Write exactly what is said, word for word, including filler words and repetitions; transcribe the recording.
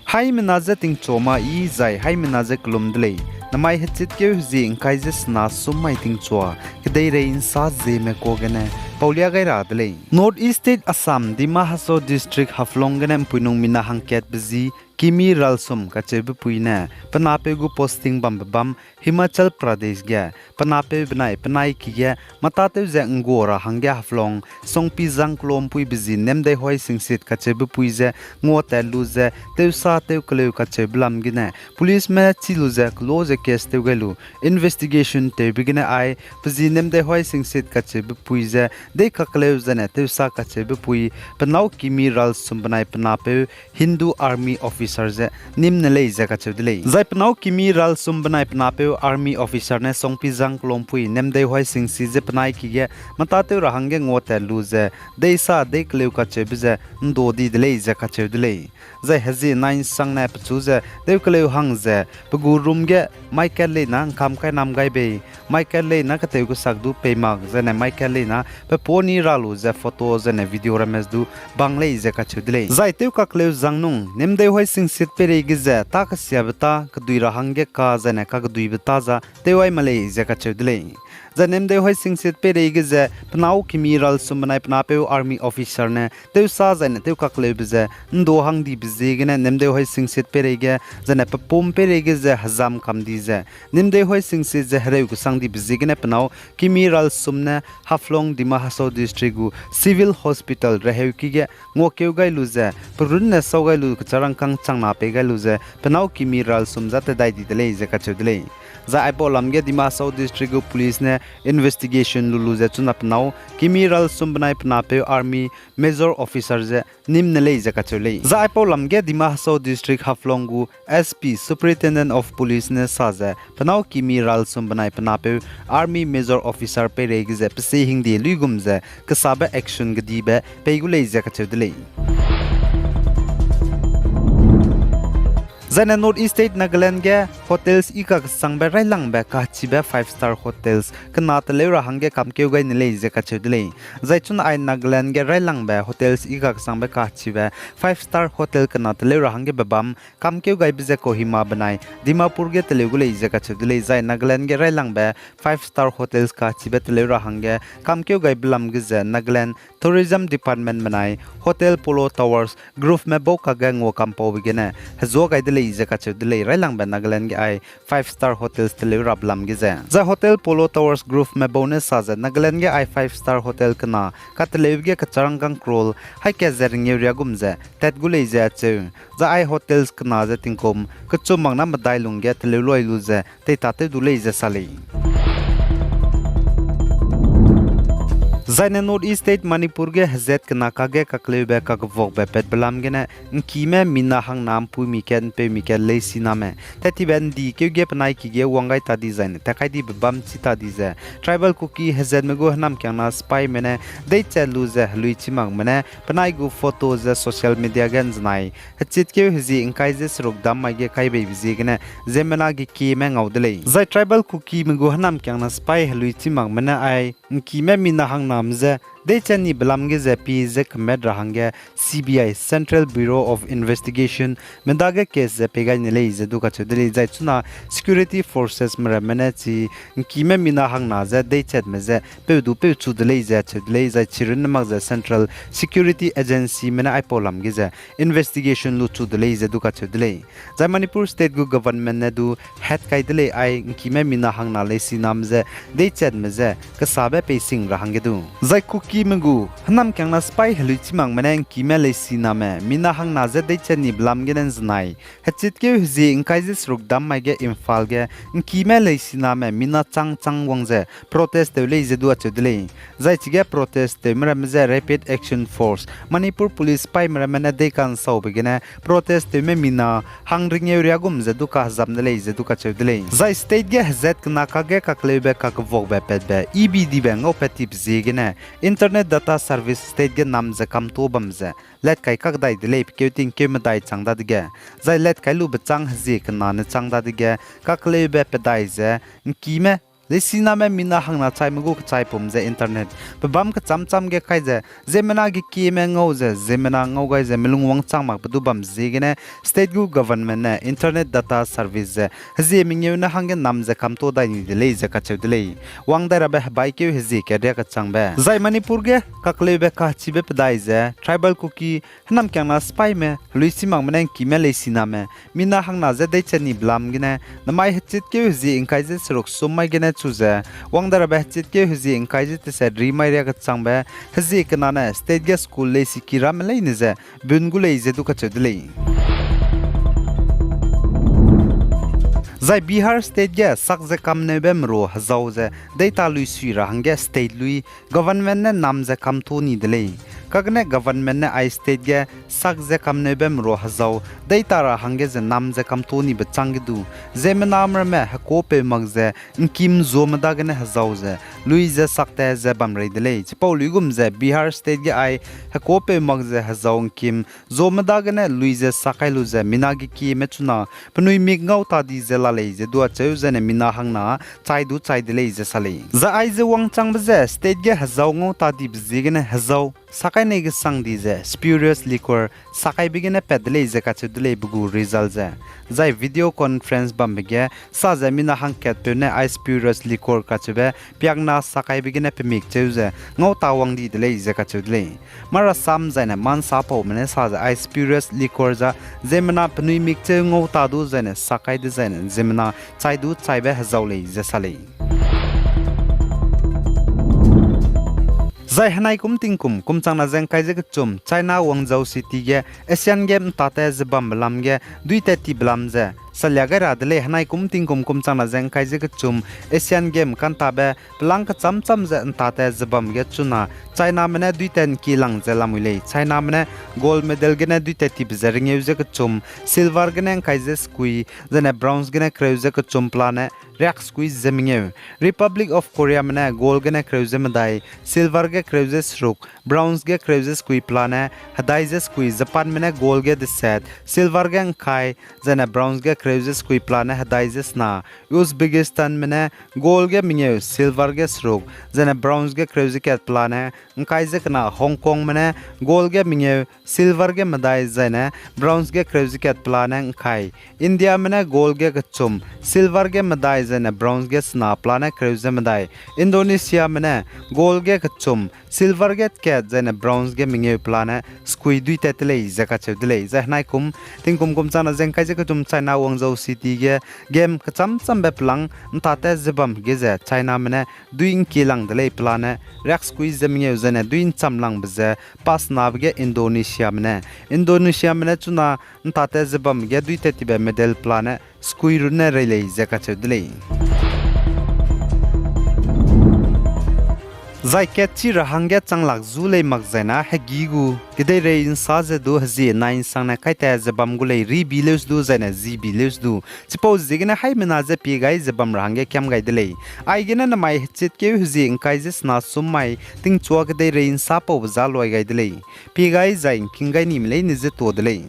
Haimena je tingchua ma i, zai haimena je kelum de lei. Namai hechitkeu hezie ngkai ze sena sum mai tingchua, kedeirei nsa zieme kuâ gene paulia gai ra de lei. North East State Assam, Dima Hasao District, Haflong gene mpuinung mina hangkatbe zi Kimi Ralsum kacheube pui ne, pe napeu gu posting bambe bam Himachal Pradesh ge, pe napeu benai penai ki ge, mâtâtew ze nggua ra hangge Haflong, Songpizang kelumpuibe zi Nemdeihuai Singsit kacheube pui ze, nguatat lu ze, tewsa tew keleu kacheube lam gene, policeme chî lu ze, kelo ze case tew gai lu, investigation tewbe gene ai, pe zi Nemdeihuai Singsit kacheube pui ze, deikakeleu zene tewsa kacheube pui, pe nâu Kimi Ralsum benai pe napeu, Hindu Army officer ze, nîm ne lei ze kacheu de lei. Zai pe nâu Kimi Ralsum benai pe napeu Army officer ne Songpizang kelumpuibe Nemdeihuai Singsit ze penai ki ge, mâtâtew ra hangge nguatat lu ze, deisa deikeleu kacheube ze, ndau di de lei ze kacheu de lei. Zai hezie nai nsangne pechu ze, deikeleu hang ze, pe gu room ge, mai kat leina ngkam kainam gai bei, mai kat leina ketew kesak du pei mak, zene mai kat leina, pe pau ni ra lu ze photo zene video ramme du bang lei ze kacheu de lei. Zai tewkakeleu zang nung, Nemdeihuai Singsit peireige ze, tâ kesiabe tâ, kedui ra hangge ka zene kakeduibe tâ za, tewai ma lei ze kacheu de lei. Zai Nemdeihuai Singsit peireige ze, pe nâu Kimi Ralsum benai pe napeu Army officer ne, tewsa zene tewkakeleube ze, ndau hang dibe ziegene Nemdeihuai Singsit peireige, zene pe pum peireige ze hezam kam di ze, Nemdeihuai Singsit ze hereu kesang dibe ziegene pe nâu Kimi Ralsum ne Haflong Dima Hasao District gu Civil Hospital reheuki ge nguakeu gai lu ze, pe runne sau gai lu kecharangkâng changna pei gai lu ze, pe nâu Kimi Ralsum za tedai di de lei ze kacheu de lei. Zai aipau lam ge Dima Hasao District gu police ne investigation lu lu ze chuna pe nâu Kimi Ralsum benai pe napeu Army Major Officer ze nîm ne lei ze kacheu lei. Zai aipau lam ge Dima Hasao District Haflong gu S P, Superintendent of Police ne sa ze, pe nâu Kimi Ralsum benai pe napeu Army Major Officer peireige ze pesi hingde luigum ze kesabe action gedibe pei gu lei ze kacheu de lei. Zaine North East State Nagaland ge hotels i kakesangbe railangbe kachibe five star hotels kena teleu ra hangge kamkeu gai ne lei ze kacheu de lei. Zai chuna ai Nagaland ge railangbe hotels i kakesangbe kachibe five star hotel kena teleu ra hangge bebam kamkeu gaibe ze Kohima benai Dimapur ge teleu gu lei ze kacheu de lei. Zai Nagaland ge railangbe five star hotels kachibe teleu ra hangge kamkeu gaibe lam ge ze Nagaland Tourism Department benai Hotel Polo Towers Groupme bau kakge ngua kampaube gene hezua gai de lei ze kacheu de lei. Railangbe Nagaland ge ai five star hotels teleu rabe lam ge ze. Zai Hotel Polo Towers Groupme bau ne sa ze Nagaland ge ai five star hotel kena kateleube ge kecharangkâng crore haika ze ringeu riagum ze tat gu lei ze acheu. Zai ai hotels kena ze tingkum kechum mak na medai lungge teleu luai lu ze teitatew du lei ze sa lei. Zaine North East State Manipur ge hezat kena kakge kakeleube kakvuakbe patbe lam gene, ngkime mina hangna mpuimi kat mpeumi kat leisiname, tat tibe ndikeu ge penai ki ge wang gai ta di zaine tat kai dibe bam chi ta di ze, Tribal Kuki hezatme gu hênamkiangna sipaime ne deichat lu ze helui chi makme ne penai gu photo ze social media ge nzenai, hechitkeu hezie ngkai ze seruk dam mai ge kai beibe ziegene, ziemmena ge kieme ngau de lei. Zai Tribal Kukime gu hênamkiangna sipai helui chi makme ne ai, ngkime mina hangname je deichat nibe lam ge ze pi ze kemet ra hangge C B I, Central Bureau of Investigation, me dage case ze pei gai ne lei ze du kacheu de lei. Zai chuna security forcesme ramme ne chi ngkime mina hangna je deichatme je peu du peu chu de lei ze cheu de lei. Zai chirunne mak ze Central Security Agencyme ne aipau lam ge ze investigation lu chu de lei ze du kacheu de lei. Zai Manipur State gu government ne du hat kai de lei ai ngkime mina hangna leisiname je deichatme je kesabe peising ra hangge du. Zai Kukime gu hênamkiangna sipai helui chi makme ne ngkime leisiname mina hangna je deichat nibe lam gene nzenai, hechitkeu hezie ngkai ze seruk dam mai ge Imphal ge ngkime leisiname mina chang chang wang ze protest tew lei ze du acheu de lei. Zai chige protest tewme ramme je Rapid Action Force, Manipur Police sipaime ramme ne dei ka'nsaube gene protest tewme mina hang ringeu riagum ze du kahezam de lei ze du kacheu de lei. Zai state ge hezat kena kakge kakeleube kakvuakbe patbe E B Dbe ngaupat tibe ziegene, Internet Data Service state ge nam ze kamto bam ze latkai kakdai de lei pe keu tingkeu medai chang dadege, zai latkai lube châng hezie kena ne chang dadege, kakleube pedai ze, ’ngkime, leisiname mina hangna chaime gu kechaipum ze internet pebâm kechâm châm ge kai ze, ziemmena gekieme ngau ze, ziemmena ngau gai ze, melung wangchang makbe du bam ziegene, state gu government ne Internet Data Service ze, hezie mengeu ne hangge nam ze kamto dai ni de lei ze kacheu de lei. Wang dai rabe hebaikeu hezie kat riakechangbe. Zai Manipur ge kakleube kachibe pedai ze, tribal Kuki, hênamkiangna sipaime, heluisimakme ne ’ngkime leisiname, mina hangna je deiche ni belam gene, namai hechitkeu hezie ’ngkai ze seruk sum mai gene chu ze, wang dai rabe hechitkeu hezie ’ngkai ze teset ri mai riakechangbe, hezie kena ne state ge school leisiki ramme leine ze, bun gu lei ze du kacheu de lei. Zai Bihar state ge sak ze kamneube merua hezau ze, deita luisui ra hangge state lui, government ne nam ze kamto ni de lei. Kagene government ne ai state ge sak ze kamneube merua hezau, deita ra hangge ze nam ze kamto nibe châng ge du, ziemmename ramme hekuapeu mak ze ’ngkim zuame dagene hezau ze, lui ze sakte ze bam rei de lei. Chipau luigum ze Bihar state ge ai hekuapeu mak ze hezau ’ngkim zuame dagene lui ze sak kai lu ze mina gekieme chuna penui mik ngau ta di ze la lei ze du acheu zene mina hangna chai du chai de lei ze sa lei. Zai aize wangchangbe ze state ge hezau ngau ta dibe ziegene hezau sak kai nei gesang di ze spurious liquor sak kaibe gene pat de lei ze kacheu de lei pe gu result ze. Zai video conference bambe ge sa ze mina hangkatpeu ne ai spurious liquor kacheube piakna sak kaibe gene pe mik cheu ze ngau ta wang di de lei ze kacheu de lei. Marasam zaine Mansapaume ne sa ze ai spurious liquor za ziemmena penui mik cheu ngau ta du zaine sak kai dezaine ziemmena chai du chaibe hezau lei ze sa lei. Zai henai kum tingkum kum changna ze ’ngkai ze kechum China Guangzhou City ge Asian Game ’ntate ze bambe lam ge duitat tibe lam ze salia gai ra de lei. Henai kum tingkum kum changna ze ’ngkai ze kechum Asian Game ka'ntabe pelâng kechâm châm ze ’ntate ze bam ge chuna Chiname ne duitat ’ngki lang ze lamui lei. Chiname ne gold medal gene duitat tibe ze rengeu ze kechum, silver gene ’ngkai ze sekui, zaine bronze gene kereu ze kechum pelane riak sekui ze mengeu. Republic of Koreame ne gold gene kereu ze medai, silver ge kereu ze seruk, bronze ge kereu ze sekui pelane hedai ze sekui. Japanme ne gold ge deset, silver ge ’ngkai, zaine bronze ge kereu ze sekui pelane hedai ze sena. Uzbekistanme ne gold ge mengeu, silver ge seruk, zaine bronze ge kereu ze kat pelane ’ngkai ze kena. Hong Kongme ne gold ge mengeu, silver ge medai, zaine bronze ge kereu ze kat pelane ’ngkai. Indiame ne gold ge kechum, silver ge medai, zaine bronze ge sena pelane kereu ze medai. Indonesiame ne gold ge kechum, silver ge kat, zaine bronze ge mengeu pelane sekui duitat te lei ze kacheu de lei. Zai henai kum tingkum kum changna ze ’ngkai ze kechum China Guangzhou City ge game kechâm châmbe pelâng ’ntate ze bam ge ze Chiname ne dui ’ngki lang de lei pelane riak sekui ze mengeu, zaine dui ’nchâm langbe ze pass nabe ge Indonesiame ne. Indonesiame ne chuna ’ntate ze bam ge duitat tibe medal pelane sekui runne rei lei ze kacheu de lei. Zai katchi ra hangge changlak zu lei mak zaina hegî gu kedeirei ’nsa ze du hezie nai ’nsangne kaita ze bam gu lei, ribi leus du zaine zibi leus du. Chipau ziegene haimena je pie gai ze bam ra hangge kiam gai de lei. Aigene namai hechitkeu hezie ’ngkai ze sena sum mai tingchua kedeirei ’nsa paube za luai gai de lei. Pie gai zai ’ngking gai nime leine je tuâ de lei.